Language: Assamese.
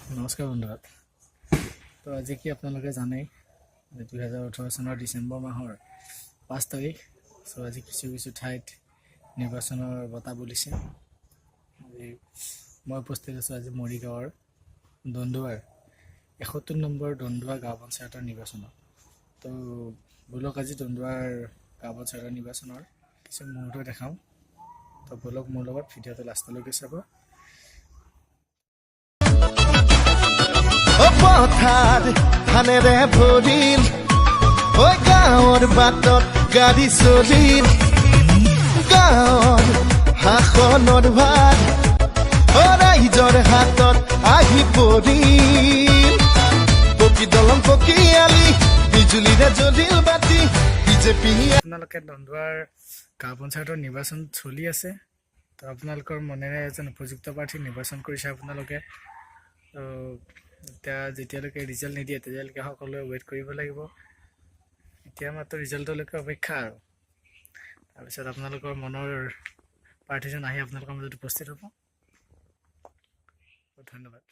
নমস্কাৰ বন্ধুসকল। তো আজি কি আপোনালোকে জানেই যে 2018 চনৰ ডিচেম্বৰ মাহৰ 5 তাৰিখ। চ' আজি কিছু কিছু ঠাইত নিৰ্বাচনৰ বতাহ বলিছে। আজি মই উপস্থিত আছোঁ আজি মৰিগাঁৱৰ দন্দুৱাৰ 71 নম্বৰ দন্দুৱা গাঁও পঞ্চায়তৰ নিৰ্বাচনত। তো ব'লক, আজি দন্দুৱাৰ গাঁও পঞ্চায়তৰ নিৰ্বাচনৰ কিছু মুহূৰ্ত দেখাওঁ। তো ব'লক, মোৰ লগত ভিডিঅ'টো লাষ্টলৈকে চাব। অ পথাৰ ধানেৰে ভৰিল, ঐ গাঁৱৰ বাটত গাড়ী চলিল, গাঁৱৰ শাসনৰ ভাৰ অ ৰাইজৰ হাতত আহি পৰিল। পকী দলং, পকী আলি, বিজুলীৰে জ্বলিল বাতি, বিজেপি আপোনালোকে দন্দুৱাৰ গাঁও পঞ্চায়তৰ নিৰ্বাচন চলি আছে। তো আপোনালোকৰ মনেৰে এজন উপযুক্ত প্ৰাৰ্থী নিৰ্বাচন কৰিছে আপোনালোকে। তো এতিয়া যেতিয়ালৈকে ৰিজাল্ট নিদিয়ে, তেতিয়ালৈকে সকলোৱে ৱেইট কৰিব লাগিব। এতিয়া মাত্ৰ ৰিজাল্টলৈকে অপেক্ষা আৰু তাৰপিছত আপোনালোকৰ মনৰ প্ৰাৰ্থীজন আহি আপোনালোকৰ মাজত উপস্থিত হ'ব। ধন্যবাদ।